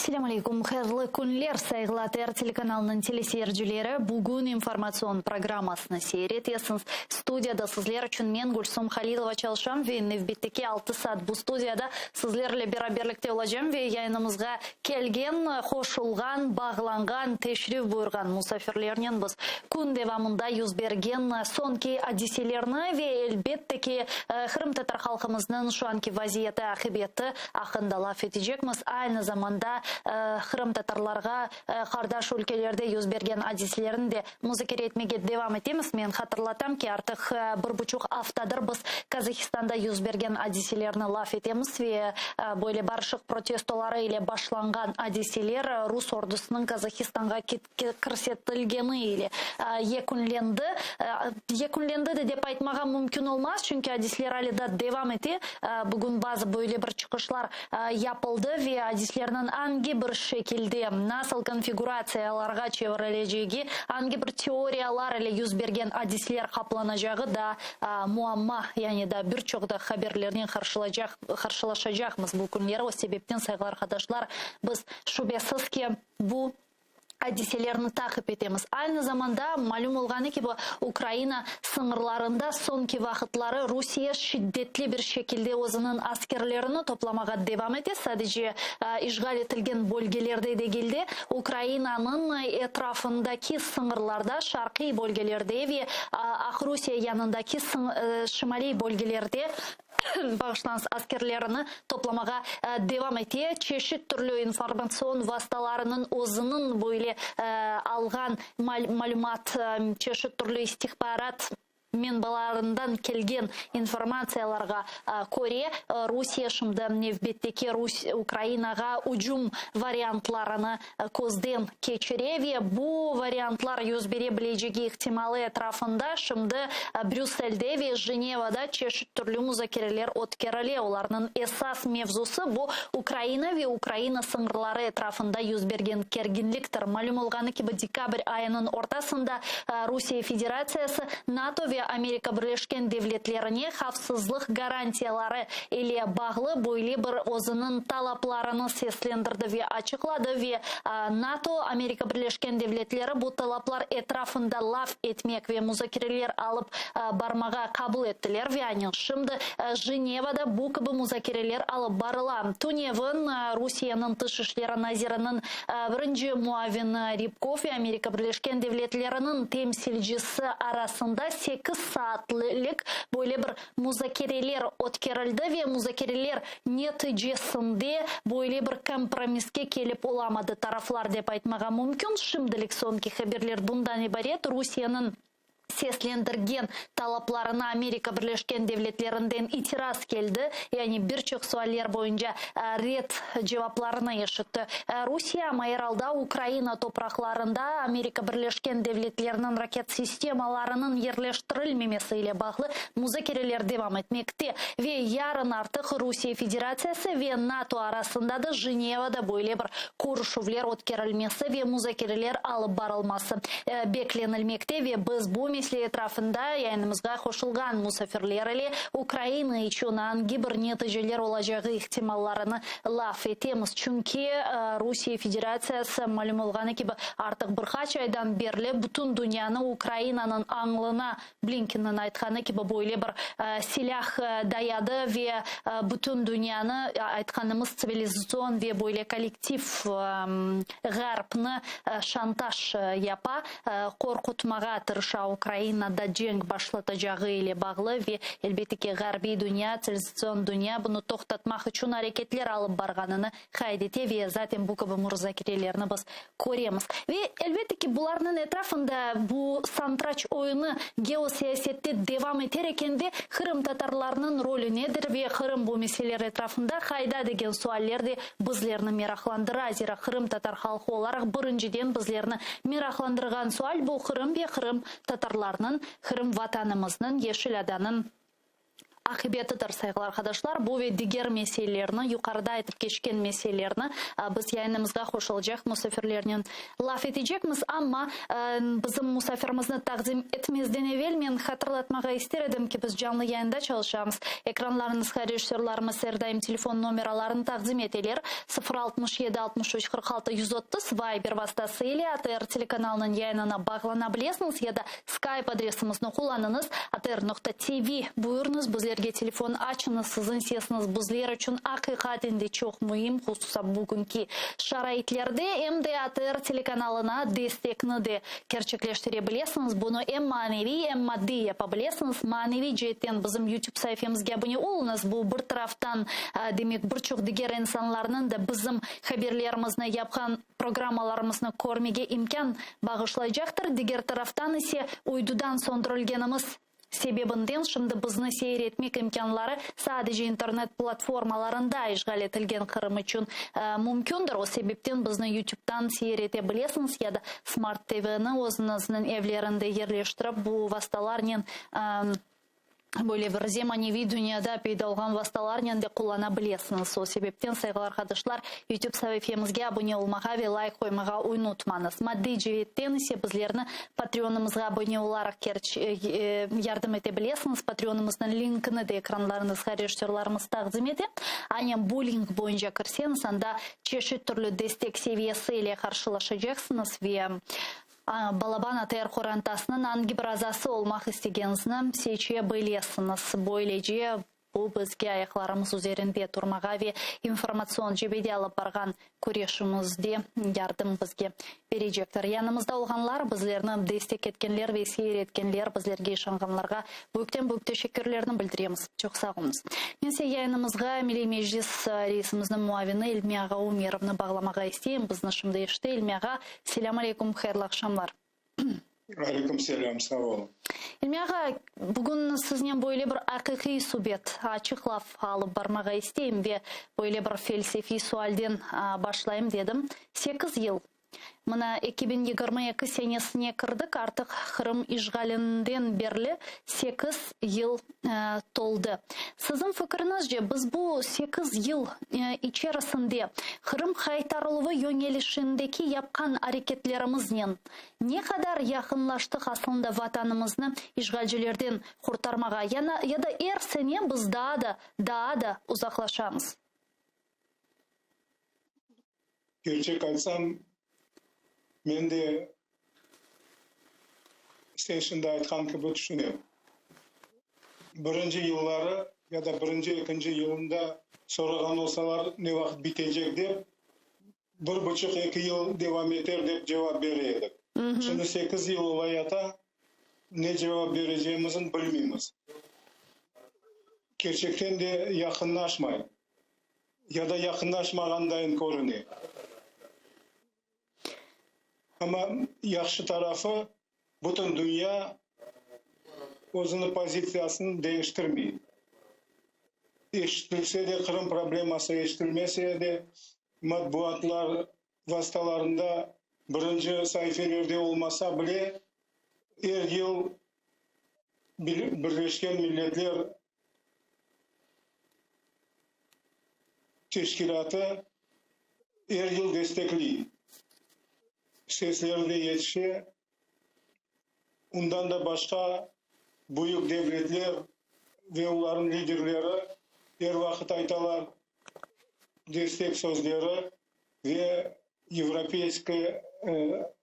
Selâm aleyküm, hayırlı künler, sayğılı ATR telekanalınıñ teleseyircileri! Bugün informatsion programmasını seyir etesiñiz. Studiyada sizler içün men, Gülsum Halilova, çalışam ve nevbetteki altı saat bu studiyada sizlerle beraberlikte olacam ve yayınımızğa kelgen, qoşulğan, bağlanğan, teşrif buyurğan musafirlernen biz kün devamında yüz bergen soñki adiselerni ve, elbette ki, qırımtatar halqımıznıñ şu anki vaziyeti, aqibeti aqqında laf etecekmiz. Aynı zamanda qırımtatarlarğa qardaş ülkelerde yüz bergen adiselerni de muzakere etmege devam etemiz. Men hatırlatam ki, artıq bir buçuq aftadır biz Kazahistanda yüz bergen adiselerni laf etemiz ve böyle barışıq protestoları ile başlanğan adiseler rus ordusınıñ Kazahistanğa kirsetilgeni ile yekünlendi. Yekünlendi de dep aytmağa mümkün olmaz, çünki adisler ale da devam ete. Bugün bazı böyle bir çıqışlar yapıldı ve adislerniñ angi bir şekilde, nasıl konfiguratsiyalarğa çevirilecegi, angi bir teoriyalar ile yüz bergen adisler qaplanacağı da muamma, yani da bir çoq da haberlernen qarşılaşacaqmız bu künleri. O sebepten, sayğılı arqadaşlar, biz şübesiz ki, bu adiselerni taqip etemiz. Aynı zamanda, malüm olğanı kibi, Ukraina sıñırlarında soñki vaqıtları Rusiye şiddetli bir şekilde özüniñ askerlerini toplamağa devam ete, sadece işğal etilgen bölgelerde degil de, Ukrainanıñ etrafındaki sıñırlarda, şarqiy bölgelerde ve Aqrusiye yanındaki şimaliy bölgelerde bağışlañız, askerlerini toplamağa devam ete. Çeşit türlü informatsion vastalarınıñ özüniñ böyle alğan malümat, çeşit türlü istihbarat menbalarından kelgen informatsiyalarğa köre, Rusiye şimdi nevbetteki Ukrainağa ücüm variantlarını közden keçire ve bu variantlar yüz bere bilecegi ihtimalı etrafında şimdi Brüsselde ve Jenevada çeşit türlü muzakereler ötkerile. Olarnıñ esas mevzusı bu Ukraina ve Ukraina sıñırları etrafında yüz bergen kerginliktir. Malüm olğanı kibi, dekabr ayınıñ ortasında Rusiye Federatsiyası NATO ve Amerika Birleşken Devletlerine havfsızlıq garantiyaları ile bağlı böyle bir özüniñ talaplarını seslendirdi ve açıqladı ve NATO, Amerika Birleşken Devletleri bu talaplar etrafında laf etmek ve muzakereler alıp barmağa qabul ettiler ve anen şimdi Jenevada bu kibi muzakereler alıp barıla. Tünevin Rusiyeniñ tış işleri naziriniñ birinci muavini Ribkov ve Amerika Birleşken Devletleriniñ temsilcisi arasında sekiz saatlik böyle bir muzakereler ötkerildi ve muzakereler neticesinde böyle bir kompromisske kelip olamadı taraflar, dep aytmağa mümkün. Şimdilik soñki haberler bundan ibaret, Rusiyeniñ seslendirgen talaplarına Amerika Birleşken Devletlerinden itiraz keldi, yani bir çoq sualler boyunca red cevaplarını eşitti Rusiye, amma er alda Ukraina topraqlarında Amerika Birleşken Devletleriniñ raket sistemalarınıñ yerleştirilmemesi ile bağlı muzakereler devam etmekte ve yarın artıq Rusiye Federatsiyası ve NATO arasında da Jenevada böyle bir körüşüvler ötkerilmesi ve muzakereler alıp barılması beklenilmekte ve biz bu mesele etrafında yayınımızğa qoşulğan musafirler ile Ukraina içün angi bir neticeler olacağı ihtimallarını laf etemiz. Çünki Rusiye Federatsiyası, malüm olğanı kibi, artıq bir qaç aydan berli bütün dünyanı Ukrainanıñ añlına Blinkenniñ aytqanı kibi, böyle bir silâh dayadı ve bütün dünyanı, aytqanımız tsivilizatsion ve böyle kollektiv Ğarpnı şantaj yapa, qorqutmağa tırışa Ukrainada cenk başlatacağı ile bağlı ve, elbette ki, ğarbiy dünya, tsivilizatsion dünya bunı toqtatmaq içün areketler alıp barğanını qayd ete ve zaten bu kibi muzakerelerni biz köremiz. Ve, elbette ki, bularnıñ etrafında bu santraç oyunı geosiyasette devam eter eken de, qırımtatarlarnıñ rolü nedir ve Qırım bu meseleler etrafında qayda degen sualler de bizlerni meraqlandıra. Zira qırımtatar halqı olaraq birinciden bizlerni meraqlandırğan sual bu Qırım ve qırımtatarlarnıñ, Qırım Vatanımıznıñ, Yeşil adanıñ. Aqibetidir, sayğılı arqadaşlar, bu ve diger meselelerni, yuqarıda aytıp keçken meselelerni biz yayınımızğa qoşulacaq musafirlernen laf etecekmiz. Amma bizim musafirimizni taqdim etmezden evel men hatırlatmağa ister edim ki, biz canlı yayında çalışamız. Ekranlarıñızğa rejissörlarımız er daim telefon nomeralarını taqdim eteler, 0 67 63 46 130, Viber vastası ile ATR telekanalınıñ yayınına bağlana bilesiñiz ya da Skype adresimizni qullanıñız, atr.tv. Buyurıñız, bizlerge telefon açıñız, siziñ sesiñiz bizler içün aqiqaten de çoq müim, hususan bugünki şaraitlerde. Em de ATR telekanalına destekni de kerçekleştire bilesiñiz, bunı em maneviy, em maddiy yapa bilesiñiz. Maneviy ceetten bizim YouTube saifemizge abune oluñız, bu bir taraftan, demek, bir çoq diger insanlarnıñ da bizim haberlerimizni yapqan programmalarımıznı körmege imkân bağışlaycaqtır, diger taraftan ise uydudan söndürilgenimiz sebebinden şimdi bizni seyir etmek imkânları sadece internet platformalarında işğal etilgen Qırım içün mümkündir. O sebepten bizni YouTube'dan seyir ete bilesiñiz ya da Smart TV'ni özüñizniñ evlerinde yerleştirip bu vastalarnen Böyle bir zemaneviy dünyada peyda olğan vastalarnen de qullana bilesiñiz. O sebepten, sayğılı arqadaşlar, YouTube saifemizge abone olmağa ve layk qoymağa unutmañız. Maddiy ceetten ise bizlerni Patreonımızğa abone olaraq yardım ete bilesiñiz. Patreonımıznıñ linkini de ekranlarıñızğa rejissörlarımız taqdim ete. Aynen bu link boyunca kirseñiz, anda çeşit türlü destek seviyesi ile qarşılaşacaqsıñız ve Balaban ATR qorantasınıñ angi bir azası olmaq istegeniñizni seçe bilesiñiz. Böylece, bu bizge ayaqlarımız üzerinde turmağa ve informatsion cebede alıp barğan küreşimizde yardım bizge berecektir. Yanımızda olğanlar, bizlerni destek etkenler ve seyir etkenler, bizlerge işanğanlarğa büyükten-büyük teşekkürlerni bildiremiz. Çoq sağ oluñız. Men ise yayınımızğa Milliy Meclis reisimizniñ muavini İlmi ağa Umerovnı bağlamağa isteyim. Bizni şimdi eşite. İlmi ağa, Selâm aleyküm, hayırlı aqşamlar. Aleyküm selâm, sağ oluñ. İlmi ağa, bugün siznen böyle bir aqiqiy subet, açıq laf alıp barmağa isteyim ve böyle bir felsefiy sualden başlayım dedim. Sekiz yıl, mına 2022 senesine kirdik, artıq Qırım işğalinden berli sekiz yıl toldı. Siziñ fikriñizce, biz bu sekiz yıl içerisinde Qırım qaytarıluvı yöñelişindeki yapqan areketlerimiznen ne qadar yaqınlaştıq aslında Vatanımıznı işğalcilerden qurtarmağa, ya da er sene biz daa da, daa da uzaqlaşamız? Kerçek aytsam, men de sen şimdi aytqan kibi tüşünem. Birinci yılları ya da birinci, ekinci yılında sorağan olsalar, ne vaqıt bitecek dep, bir buçuq, eki yıl devam eter dep cevap bere edik. Şimdi sekiz yıl olayata, ne cevap berecegimizni bilmeymiz. Kerçekten de yaqınlaşmay. Ya da yaqınlaşmağandayın körüne. Amma yahşı tarafı, bütün dünya özüniñ pozitsiyasını deñiştirmey. Eşitilse de, Qırım probleması eşitilmese de, matbuatlar vastalarında birinci saifelerde olmasa bile, er yıl Birleşken Milletler Teşkilâtı er yıl destekley, sesleri de yetişe. Undan da başqa, büyük devletler ve olarnıñ liderleri er vaqıt aytalar, destek sözleri ve Yevropeyskiy,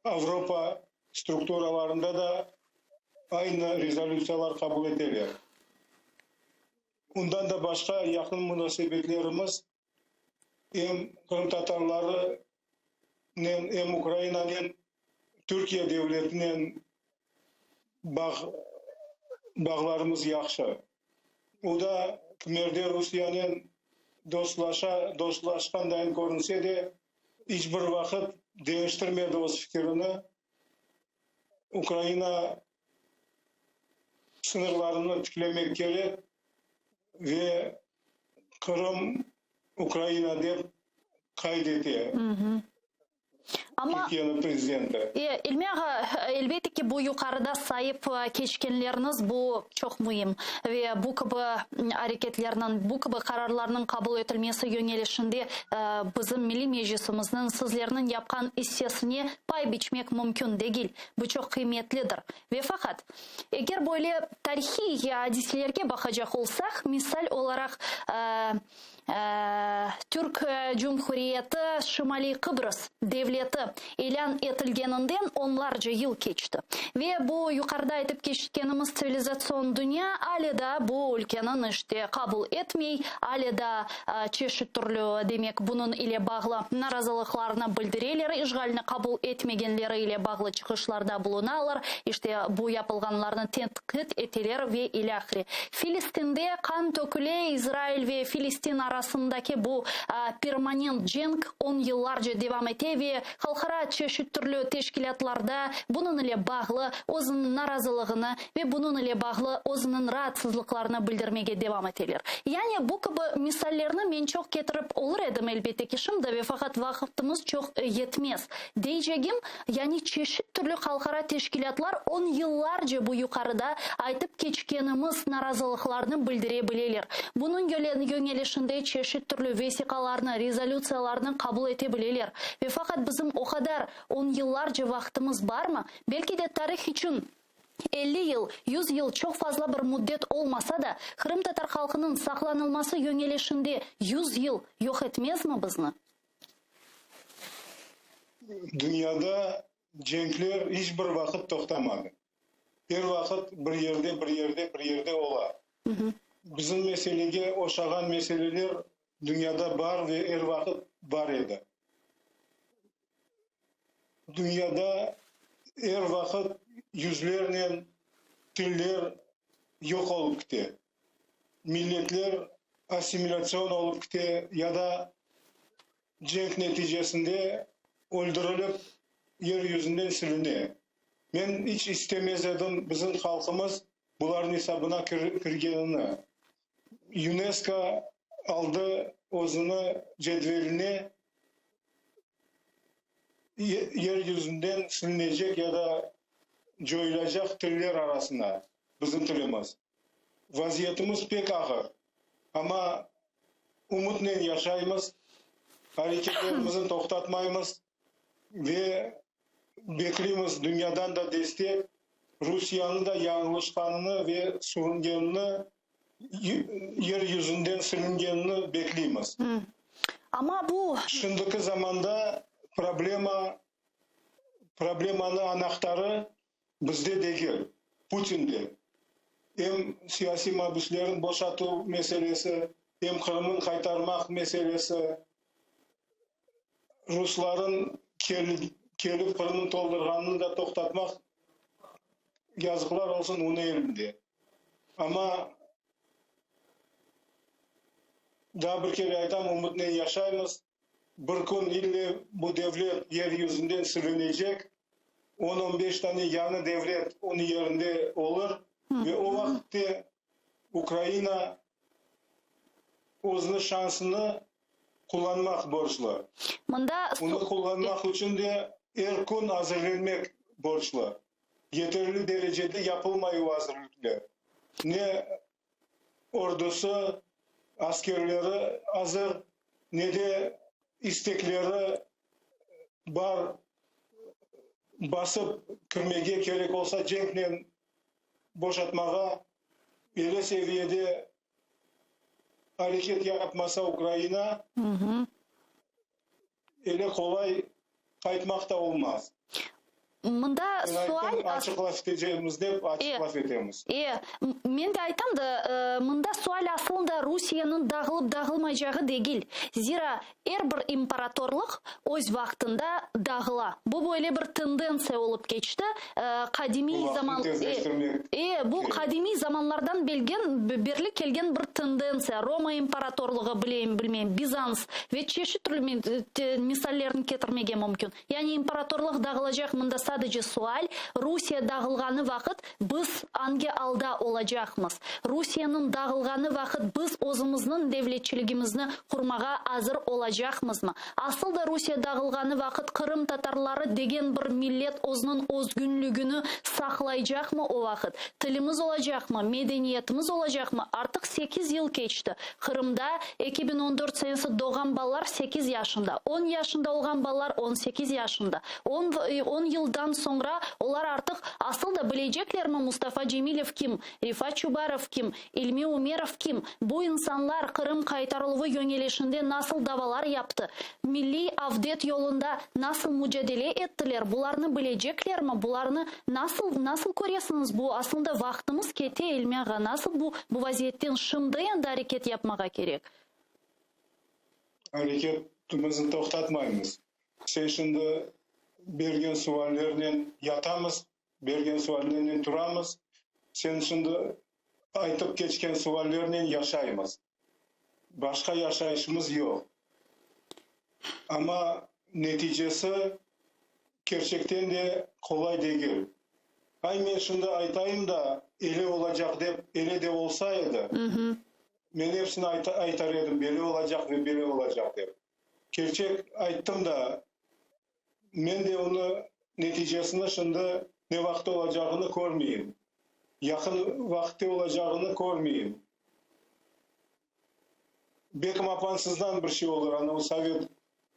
Avropa strukturalarında da aynı rezolütsiyalar qabul eteler. Undan da başqa yaqın munasebetlerimiz em qırımtatarlarınen, em Ukrainanen, Türkiye devletinen bağ, bağlarımız yahşı. O da kimerde Rusiyanen dostlaşa, dostlaşqandayın körünse de, iç bir vaqıt deñiştirmedi öz fikirini. Ukraina sıñırlarını tiklemek kerek ve Qırım, Ukraina dep qayd ete. Amma, Türkiyeniñ prezidenti. E, İlmi ağa, elbette ki, bu yuqarıda sayıp keçkenleriñiz, bu çoq müim ve bu kibi areketlerniñ, bu kibi qararlarnıñ qabul etilmesi yöñelişinde bizim Milliy Meclisimizniñ, sizlerniñ yapqan issesine pay biçmek mümkün degil. Bu çoq qıymetlidir. Ve faqat, eger böyle tarihiy adiselerge baqacaq olsaq, misal olaraq, Türk Cumhuriyeti Şimaliy Qıbrız devleti ilân etilgeninden onlarca yıl keçti. Ve bu yuqarıda aytıp keçkenimiz tsivilizatsion dünya ale daa bu ülkeniñ işte qabul etmey, ale daa çeşit türlü, demek, bunıñ ile bağlı narazılıqlarını bildireler, işğalni qabul etmegenleri ile bağlı çıqışlarda bulunalar, işte bu yapılğanlarnı tenqit eteler ve ilâhre. Filistinde qan töküle, İsrail ve Filistin arasındaki bu permanent cenk on yıllarca devam ete ve halqara çeşit türlü teşkilâtlarda bunıñ ile bağlı özüniñ narazılığını ve bunıñ ile bağlı özüniñ raatsızlıqlarını bildirmege devam eteler. Yani bu kibi misallerni men çoq ketirip olur edim, elbette ki, şimdi ve faqat vaqtımız çoq yetmez. Deycegim, yani çeşit türlü halqara teşkilâtlar on yıllarca bu yuqarıda aytıp keçkenimiz narazılıqlarnı bildire bileler. Bunıñ yöñelişinde çeşit türlü vesiqalarnı, rezolütsiyalarnı qabul ete bileler. Ve faqat bizim o qadar on yıllarca vaqtımız barmı? Belki de tarih içün 50 yıl, yüz yıl çoq fazla bir müddet olmasa da, qırımtatar halqınıñ saqlanılması yöñelişinde yüz yıl yoq etmezmi bizni? Dünyada cenkler iç bir vaqıt toqtamadı. Er vaqıt bir yerde, bir yerde, bir yerde ola. Bizim meselege oşağan meseleler dünyada bar ve er vaqıt bar edi. Dünyada er vaqıt yüzlernen tiller yoq olıp kite. Milletler assimilâtsion olıp kite ya da cenk neticesinde öldürilip yer yüzünden siline. Men iç istemez edim bizim halqımız bularnıñ esabına kirgenini. UNESCO aldı özüni cedveline yer yüzünden silinecek ya da coyulacaq tiller arasına bizim tilimiz. Vaziyetimiz pek ağır, amma ümütnen yaşaymız, areketlerimizni toqtatmaymız ve bekleymiz dünyadan da destek, Rusiyanı da yañlışqanını ve sürüngenini, yer yüzünden silingenini bekleymiz. Amma bu. Şimdiki zamanda problema, problemanı anahtarı Bizde degil, Putinde. Em siyasiy mabüslerni boşatuv meselesi, em Qırımnı qaytarmaq meselesi, rusların kelip Qırımnı toldurğanını da toqtatmaq, yazıqlar olsun, onıñ elinde. Amma daa bir kere aytam, ümütnen yaşaymız. Bir kün ille bu devlet yer yüzünden silinecek, on-on beş tane yañı devlet onıñ yerinde olur ve o vaqıtte Ukraina özüniñ şansını qullanmaq borclu. Mında Onı qullanmaq içün de er kün azırlenmek borclu. Yeterli derecede yapılmay o azırlıkler. Ne ordusı, askerleri azır, ne de istekleri bar, basıp kirmege, kerek olsa cenknen boşatmağa, ele seviyede areket yapmasa Ukraina, ele qolay qaytmaq da olmaz. Mında sual. Açıq laf etecegimiz dep, açıq laf etemiz. E, men de aytam da, mında sual asılında Rusiyeniñ dağılıp dağılmaycağı degil. Zira er bir imparatorlıq öz vaqtında dağıla. Bu böyle bir tendentsiya olıp keçti. Qadimiy zaman, e, bu qadimiy zamanlardan belgen, berli kelgen bir tendentsiya. Roma imparatorlığı, bileyim, bilmeyim, Bizans ve çeşit türlü misallerni ketirmege mümkün. Yani imparatorlıq dağılacaq, mında. Sadece sual, Rusiye dağılğanı vaqıt biz angi alda olacaqmız? Rusiyeniñ dağılğanı vaqıt biz özümizniñ devletçiligimizni qurmağa azır olacaqmızmı? Asıl da Rusiye dağılğanı vaqıt qırımtatarları degen bir millet özüniñ özgünligini saqlaycaqmı o vaqıt? Tilimiz olacaqmı? Medeniyetimiz olacaqmı? Artıq sekiz yıl keçti. Qırımda 2014 senesi doğğan balalar sekiz yaşında, on yaşında olğan balalar 18 yaşında. On, on yıldan soñra olar artıq asıl da bileceklermi Mustafa Cemilev kim, Refat Çubarov kim, İlmi Umerov kim, bu insanlar Qırım qaytarıluvı yöñelişinde nasıl davalar yaptı, milliy avdet yolunda nasıl mucadele ettiler, bularnı bileceklermi, bularnı nasıl, nasıl köresiñiz, bu aslında vaqtımız kete, İlmi ağa, nasıl bu, bu vaziyetten şimdi endi areket yapmağa kerek? Areketimizni toqtatmaymız. Sen şimdi bergen suallernen yatamız, bergen suallernen turamız, sen şimdi aytıp keçken suallernen yaşaymız. Başqa yaşayışımız yoq. Amma neticesi kerçekten de qolay degil. Ay, men şimdi aytayım da, ele olacaq dep, ele de olsa edi, men episini aytar edim, bele olacaq ve bele olacaq dep. Kerçek ayttım da, men de onı neticesini şimdi ne vaqıt olacağını körmeyim. Yaqın vaqıtte olacağını körmeyim. Belkim apansızdan bir şey olur, ana o sovet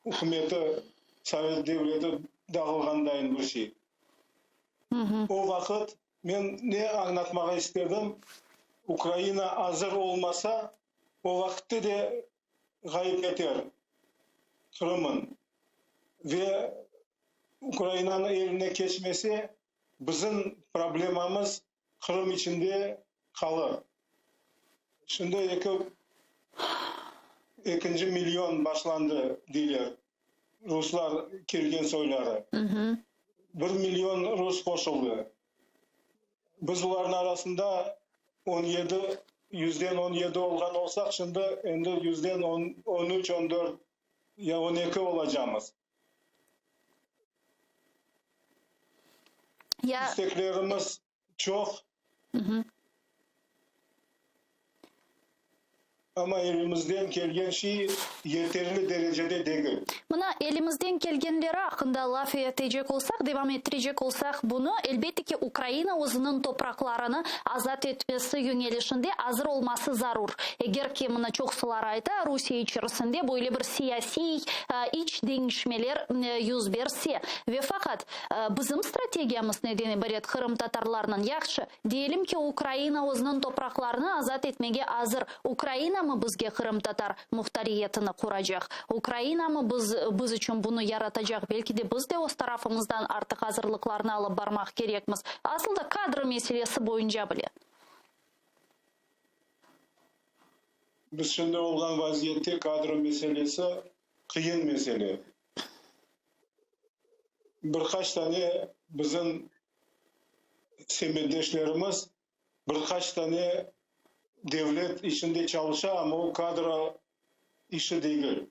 ükümeti, sovet devleti dağılğandayın bir şey. O vaqıt men ne añlatmağa istedim, Ukraina azır olmasa, o vaqıtte de ğayıp eter Qırımın ve Ukrainanıñ eline keçmese, bizim problemamız Qırım içinde qalır. Şimdi eki, ekinci million başlandı, deyler, ruslar kelgen soyları. Bir million rus qoşuldı. Biz olarnıñ arasında 17, yüzden 17 olğan olsaq, şimdi endi yüzden on, on üç, on dört ya on eki olacamız. Ya İsteklerimiz çoq. Amma elimizden kelgen şey yeterli derecede degil. Mına, elimizden kelgenleri aqqında laf etecek olsaq, devam ettirecek olsaq bunı, elbette ki, Ukraina özüniñ topraqlarını azat etmesi yöñelişinde azır olması zarur. Eger ki, mına, çoqsular ayta, Rusiye içerisinde böyle bir siyasiy iç deñişmeler yüz berse. Ve faqat, bizim strategiyamız neden ibaret qırımtatarlarnıñ? Yahşı, Diyelim ki, Ukraina özüniñ topraqlarını azat etmege azır. Ukrainamı bizge qırımtatar muhtariyetini quracaq? Ukrainamı biz biz içün bunı yaratacaq? Belki de biz de öz tarafımızdan artıq azırlıqlarnı alıp barmaq kerekmiz, asıl da kadro meselesi boyunca bile. Biz şimdi olğan vaziyette kadro meselesi qıyın mesele. Bir qaç tane bizim semetdeşlerimiz bir qaç tane devlet işinde çalışa, amma o kadro işi degil.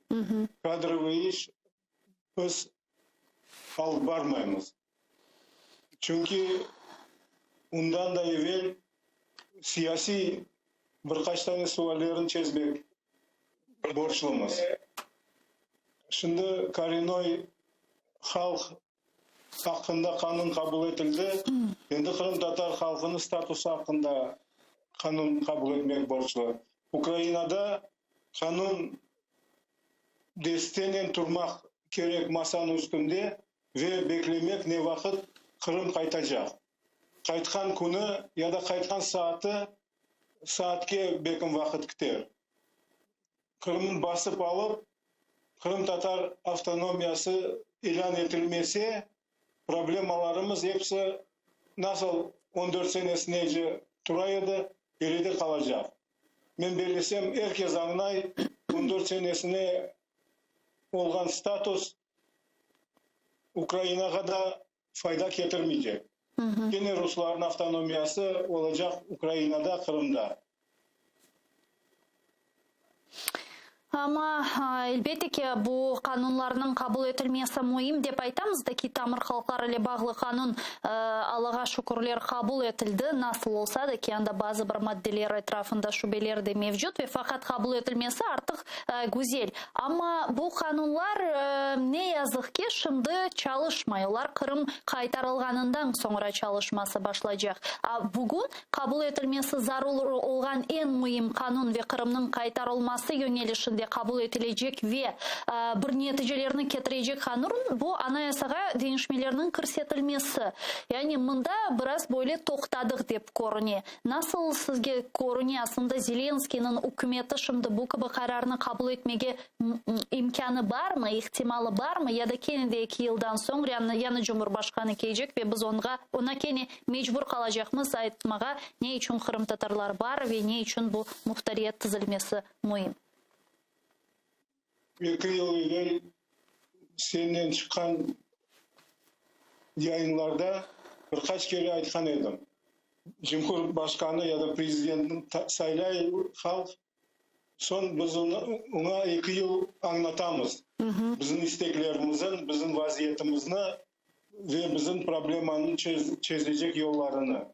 Kadrovıy iş biz alıp barmaymız. Çünki undan da evel siyasiy bir qaç tane suallerini çezmek borclumız. Şimdi korenoy halq aqqında qanun qabul etildi, endi qırımtatar halqınıñ statusı aqqında qanun qabul etmek borclu. Ukrainada qanun destenen turmaq kerek masanıñ üstünde ve beklemek ne vaqıt Qırım qaytacaq. Qaytqan künü ya da qaytqan saatı, saatke belkim vaqıt kiter. Qırımnı basıp alıp, qırımtatar avtonomiyası ilân etilmese, problemalarımız episi nasıl on dört senesinece tura edi, öyle de qalacaq. Men bellesem, er kes añlay, on dört senesine olğan status Ukrainağa da fayda ketirmeycek. Kene ruslarnıñ avtonomiyası olacaq Ukrainada, Qırımda. Amma, elbette ki, bu qanunlarnıñ qabul etilmesi müim, dep aytamız da ki, tamır halqlar ile bağlı qanun, Allağa şükürler, qabul etildi, nasıl olsa da ki, anda bazı bir maddeler etrafında şübeler de mevcut ve faqat qabul etilmesi artıq güzel. Amma bu qanunlar, ne yazıq ki, şimdi çalışmay, olar Qırım qaytarılğanından soñra çalışması başlaycaq. A bugün Qabul etilmesi zarur olğan eñ müim qanun ve Qırımnıñ qaytarılması yöñelişinde qabul etilecek ve bir neticelerni ketirecek qanun, bu Anayasağa deñişmelerniñ kirsetilmesi. Yani mında biraz böyle toqtadıq dep körüne. Nasıl sizge körüne, aslında Zelenskıynıñ ükümeti şimdi bu kibi qararnı qabul etmege İmkânı barmı, ihtimalı barmı ya da kene de eki yıldan soñ yañı cumhurbaşqanı kelecek ve biz oña, oña kene mecbur qalacaqmız aytmağa, ne içün qırımtatarlar bar ve ne içün bu muhtariyet tizilmesi müim? Eki yıl evel sennen çıqqan yayınlarda bir qaç kere aytqan edim, cumhurbaşqanı ya da prezidentni saylay halq, Soñ biz oña eki yıl añlatamız, bizim isteklerimizni, bizim vaziyetimizni ve bizim problemanı çezecek yollarını.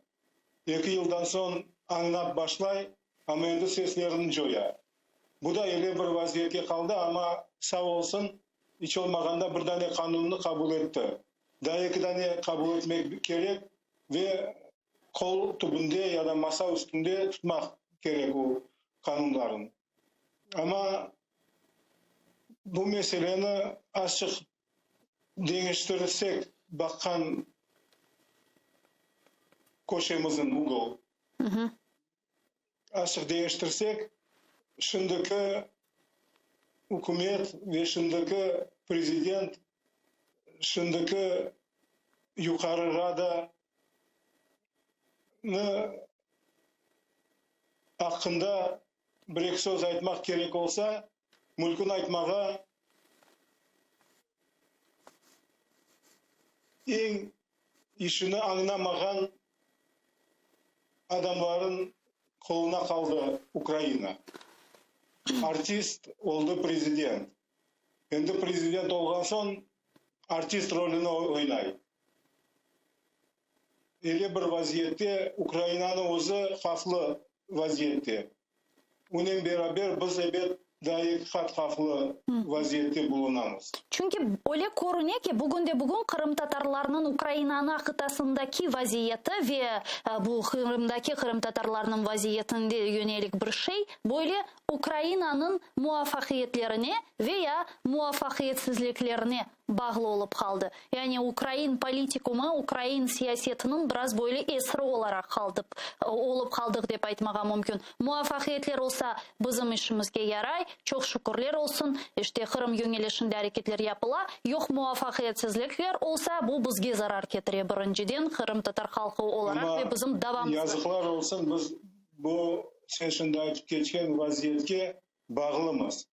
Eki yıldan soñ añlap başlay, amma endi seslerini coya. Bu da ele bir vaziyetke qaldı, amma sağ olsun, iç olmağanda bir dane qanunnı qabul etti. Daa eki dane qabul etmek kerek ve qol tübünde ya da masa üstünde tutmaq kerek o qanunlarnı. Amma bu meseleni azçıq deñiştirsek, baqqan köşemizin, ugol, azçıq deñiştirsek, şimdiki ükümet ve şimdiki prezident, şimdiki Yuqarı Rada nı aqqında bir-eki söz aytmaq kerek olsa, mülkün aytmağa eñ işini añlamağan adamların qoluna qaldı Ukraina. Artist oldı prezident. Endi prezident olğan soñ artist rolüni oynay. Ele bir vaziyette Ukrainanıñ özü havflı vaziyette. Onen beraber biz, ebet, daa eki qat havflı vaziyette bulunamız. Çünki öyle körüne ki, bugünde-bugün qırımtatarlarnıñ Ukrainanıñ qıtasındaki vaziyeti ve bu Qırımdaki qırımtatarlarnıñ vaziyetinde yönelik bir şey böyle Ukrainanıñ muvafaqiyetlerine ve ya muvafaqiyetsizliklerine bağlı olıp qaldı. Yani ukrain politikumı, ukrain siyasetiniñ biraz böyle esiri olaraq qaldı, olıp qaldıq dep aytmağa mümkün. Muvafaqiyetler olsa, bizim işimizge yaray, çoq şükürler olsun, işte Qırım yöñelişinde areketler yapıla, yoq muvafaqiyetsizlikler olsa, bu bizge zarar ketire, birinciden, qırımtatar halqı olaraq ve bizim davamızğa. Amma yazıqlar olsun, biz bu, sen şimdi aytıp keçken vaziyetke bağlımız.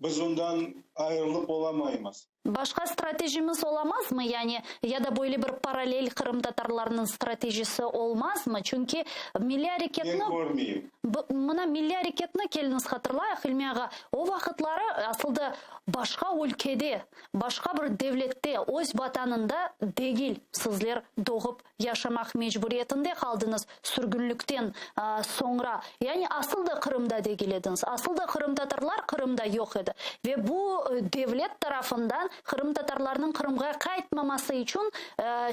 Biz ondan ayırılıp olamaymız. Başqa stratejimiz olamazmı, yani, ya da böyle bir parallel qırımtatarlarnıñ stratejisi olmazmı? Çünki milliy areketni. Men körmeyim. Mına milliy areketni keliñiz hatırlayıq, İlmi ağa, o vaqıtları asıl da başqa ülkede, başqa bir devlette, öz vatanında degil sizler doğıp yaşamaq mecburiyetinde qaldıñız sürgünlikten soñra. Yani asıl da Qırımda degil ediñiz. Asıl da qırımtatarlar Qırımda yoq edi. Ve bu devlet tarafından qırımtatarlarnıñ Qırımğa qaytmaması içün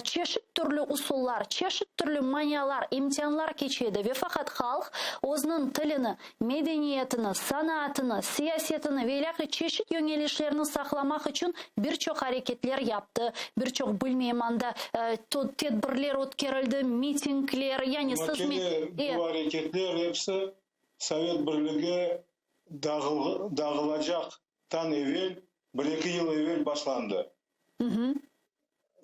çeşit türlü usullar, çeşit türlü manialar, imtianlar keçe edi. Ve faqat halq özüniñ tilini, medeniyetini, sanatını, siyasetini ve ilâhre çeşit yöñelişlerni saqlamaq içün bir çoq areketler yaptı, bir çoq, bilmeyim, anda tedbirler ötkerildi, mitingler, yani Amma siz kene bu areketler episi Sovet Birligi dağılacaqtan evel, bir-eki yıl evel başlandı.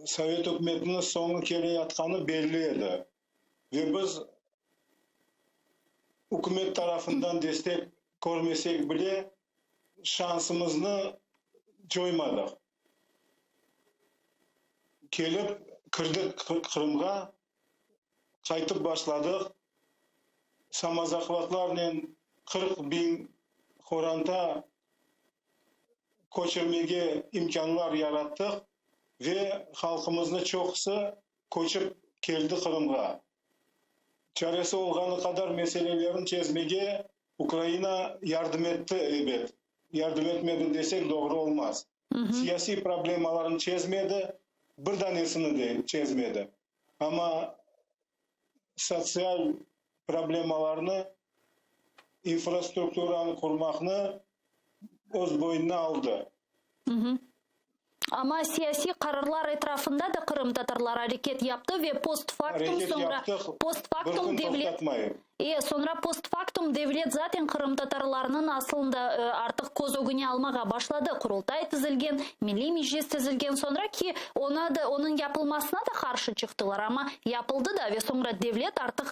Sovet ükümetiniñ soñu keleyatqanı belli edi ve biz ükümet tarafından destek körmesek bile, şansımıznı coymadıq. Kelip kirdik Qırımğa, qaytıp başladıq. Samozahvatlarnen 40 biñ qoranta. köçürmege imkânlar yarattıq ve halqımıznı çoqusı köçip keldi Qırımğa. Çaresi olğanı qadar meselelerini çezmege Ukraina yardım etti, ebet. Yardım etmedi desek doğru olmaz. Siyasiy problemalarını çezmedi, bir danesini de çezmedi. Amma sotsial problemalarnı, infrastrukturanı qurmaqnı öz boynuna aldı. Amma siyasiy qararlar etrafında da qırımtatarlar areket yaptı ve postfaktum Areket soñra yaptıq, bir postfaktum kün devlet toqtatmayıp. E, soñra postfaktum devlet zaten qırımtatarlarnıñ aslında artıq köz ögüne almağa başladı. Qurultay tizilgen, Milliy Meclis tizilgen soñra ki, oña da, onıñ yapılmasına da qarşı çıqtılar, amma yapıldı da ve soñra devlet artıq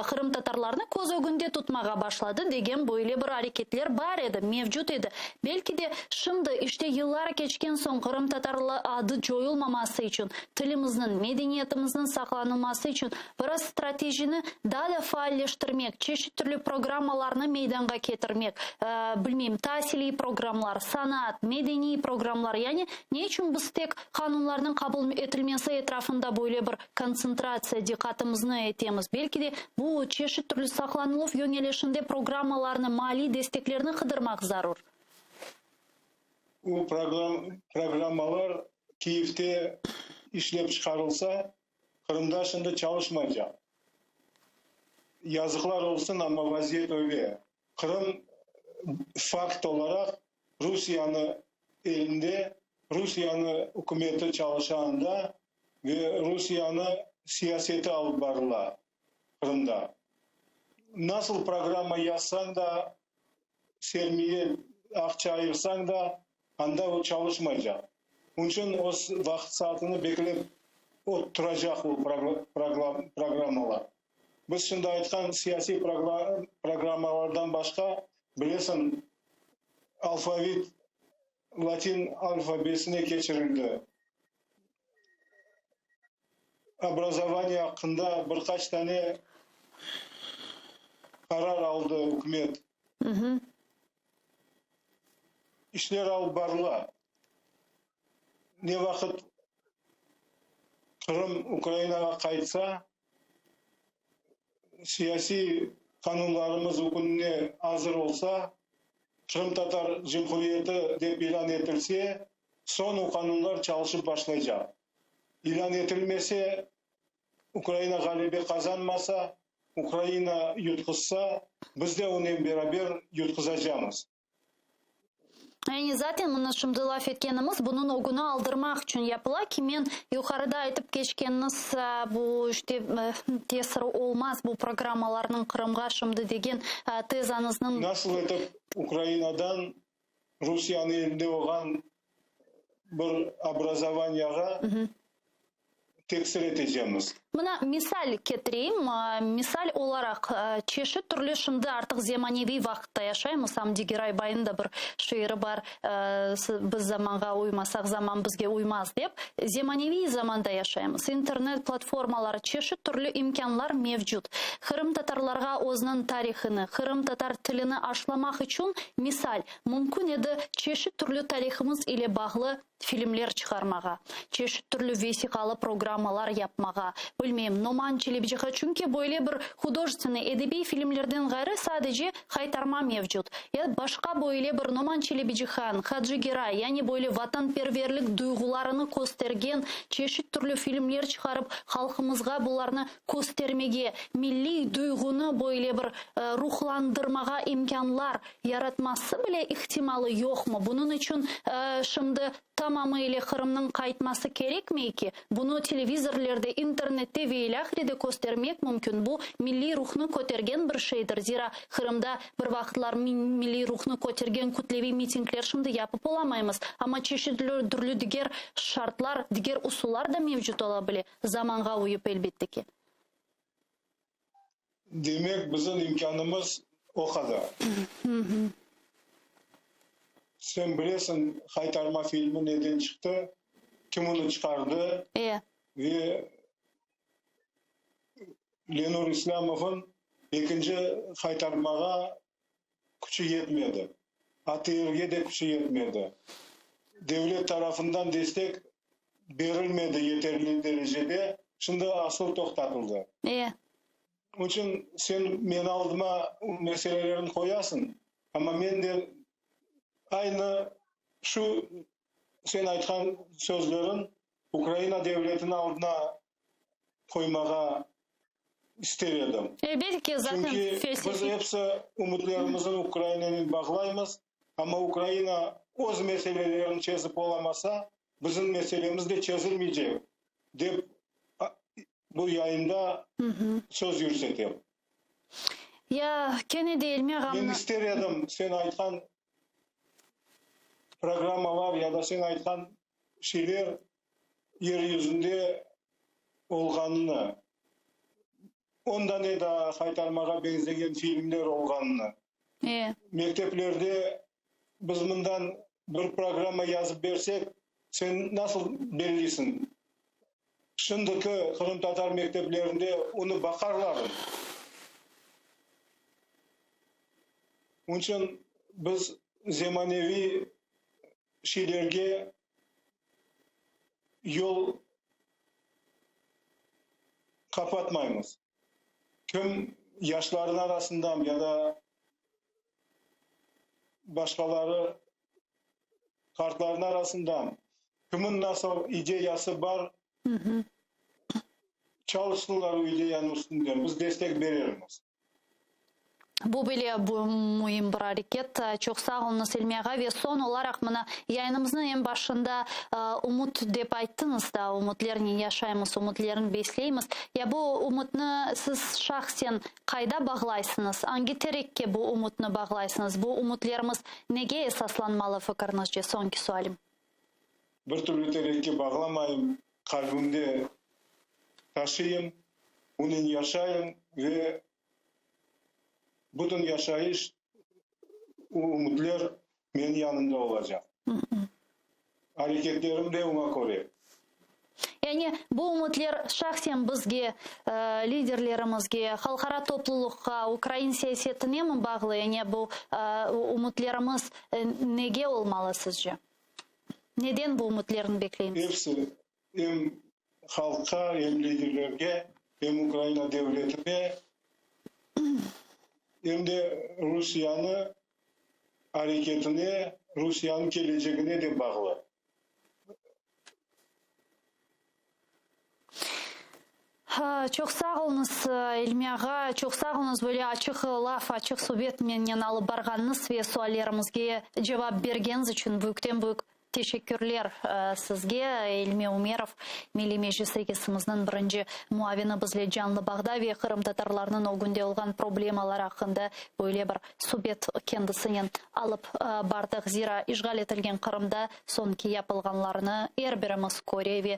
qırımtatarlarnı köz ögünde tutmağa başladı degen böyle bir areketler bar edi, mevcut edi. Belki de, şimdi, işte yıllar keçken soñ qırımtatar adı coyulmaması içün, tilimizniñ, medeniyetimizniñ saqlanılması içün biraz stratejini daa da faalleştirmek, çeşit türlü programmalarnı meydanğa ketirmek, bilmeyim, tasiliy programlar, sanat, medeniy programlar, yani ne içün biz tek qanunlarnıñ qabul etilmesi etrafında böyle bir kontsentratsiya, diqqatımıznı etemiz? Belki de, bu çeşit türlü saqlanıluv yöñelişinde programmalarnı, maliy desteklerni qıdırmaq zarur? Bu programmalar Kiyevde işlep çıqarılsa, Qırımda şimdi çalışmaycaq. Yazıqlar olsun, amma vaziyet öyle. Qırım fakt olaraq Rusiyanı elinde, Rusiyanı ükümeti çalışa anda ve Rusiyanı siyaseti alıp barıla Qırımda. Nasıl programma yazsañ da, sermiye, aqça ayırsañ da, anda o çalışmaycaq. Onıñ içün öz vaqıt-saatını beklep oturacaq o programmalar. Biz şimdi aytqan siyasiy programmalardan başqa, bilesiñ, alfavit latin alfabesine keçirildi. Obrazovaniye aqqında bir qaç tane qarar aldı ükümet. İşler alıp barıla. Ne vaqıt Qırım Ukrainağa qaytsa, siyasiy qanunlarımız ükümine azır olsa, Qırımtatar Cumhuriyeti dep ilân etilse, soñ o qanunlar çalışıp başlaycaq. İlân etilmese, Ukraina ğalebe qazanmasa, Ukraina yutquzsa, biz de onen beraber yutquzacamız. Yani zaten mına şimdi laf etkenimiz bunıñ ögüni aldırmaq içün yapıla ki, men yuqarıda aytıp keçkeniñiz bu işte tesiri olmaz bu programmalarnıñ Qırımğa şimdi degen tezañıznıñ. Nasıl etip Ukrainadan Rusiyanıñ elinde olğan bir obrazovaniyağa teksir etecemiz. Mına misal ketireyim, misal olaraq, çeşit türlü şimdi artıq zemaneviy vaqıtta yaşaymız, Amdi Giraybay'nıñ da bir şiiri bar, Biz zamanğa uymasaq, zaman bizge uymaz dep, zemaneviy zamanda yaşaymız, internet platformaları, çeşit türlü imkânlar mevcut. Qırımtatarlarğa özüniñ tarihini, qırımtatar tilini aşlamaq içün, misal, mümkün edi çeşit türlü tarihimiz ile bağlı filmler çıqarmağa, çeşit türlü vesiqalı programmalar yapmağa, bilmeyim, Noman Çelebicihan, çünki böyle bir hudojestvenniy, edebiy filmlerden ğayrı sadece Haytarma mevcut, ya başqa böyle bir Noman Çelebicihan, Hacı Geray, yani böyle vatanperverlik duyğularını köstergen çeşit türlü filmler çıqarıp, halqımızğa bularnı köstermege, milliy duyğunı böyle bir ruhlandırmağa imkânlar yaratması bile ihtimalı yoqmı? Bunıñ içün şimdi tamamı ile Qırımnıñ qaytması kerekmey ki? Bunı televizorlerde, internette ve ilâhrede köstermek mümkün. Bu, milliy ruhnı kötergen bir şeydir. Zira, Qırımda bir vaqıtlar milliy ruhnı kötergen kütleviy mitingler şimdi yapıp olamaymız. Amma çeşit türlü diger şartlar, diger usullar da mevcut ola bile, zamanğa uyıp, elbette ki. Demek, bizim imkânımız o qadar. Sen bilesiñ, Haytarma filmi neden çıqtı, kim onı çıqardı ve Lenur İslâmovnıñ ekinci Haytarmağa küçü yetmedi. ATRge de küçü yetmedi. Devlet tarafından destek berilmedi yeterli derecede, şimdi asıl toqtatıldı. E. Onıñ içün sen meni aldıma meselelerini qoyasıñ, amma men de aynı şu sen aytqan sözlerin Ukraina devletiniñ aldına qoymağa ister edim. Elbet ki, zaten Çünki biz episi ümütlerimizni Ukrainanen bağlaymız, amma Ukraina öz meselelerini çezip olamasa, bizim meselemiz de çezilmeycek, dep bu yayında söz yürsetem. Ya, kene de Elmi ağamnı. Men ister edim, sen aytqan programmalar ya da sen aytqan şeyler yer yüzünde olğanını, on dane daa Haytarmağa beñzegen filmler olğanını. E. Mekteplerde biz mından bir programma yazıp bersek, sen nasıl belleysiñ, şimdiki qırımtatar mekteplerinde onı baqarlarmı? Onıñ içün biz zemaneviy şeylerge yol qapatmaymız. Kim yaşlarnıñ arasından ya da başqaları qartlarnıñ arasından kimin nasıl ideyası bar, çalışsınlar o ideyanıñ üstünde, biz destek berermiz. Bu bile bu müim bir areket. Çoq sağ oluñız, İlmi ağa. Ve soñ olaraq, mına, yayınımıznıñ eñ başında ümüt dep ayttıñız da, ümütlernen yaşaymız, ümütlerni besleymiz. Ya bu ümütni siz şahsen qayda bağlaysıñız? Angi terekke bu ümütni bağlaysıñız? Bu ümütlerimiz nege esaslanmalı fikiriñizce? Soñki sualim. Bir türlü terekke bağlamayım, qalbimde taşıyım, onen yaşayım ve bütün yaşayış o ümütler menim yanımda olacaq. Areketlerim de oña köre. Yani bu ümütler şahsen bizge, liderlerimizge, halqara toplulıqqa, ukrain siyasetine mi bağlı? Yani bu ümütlerimiz nege olmalı sizce? Neden bu ümütlerni bekleymiz? Episi, em halqqa, em liderlerge, em Ukraina devletine, em de Rusiyanı areketine, Rusiyanıñ kelecegine de bağlı. Çoq sağ oluñız, İlmi ağa, çoq sağ oluñız, böyle açıq laf, açıq subet mennen alıp barğanıñız ve suallerimizge cevap bergeniñiz içün büyükten-büyük teşekkürler sizge. İlmi Ümerov, Milliy Meclis reisimizniñ birinci muavini bizle canlı bağda ve qırımtatarlarnıñ ögünde olğan problemalar aqqında böyle bir subet kendisinen alıp bardıq. Zira işğal etilgen Qırımda soñki yapılğanlarnı er birimiz köre ve.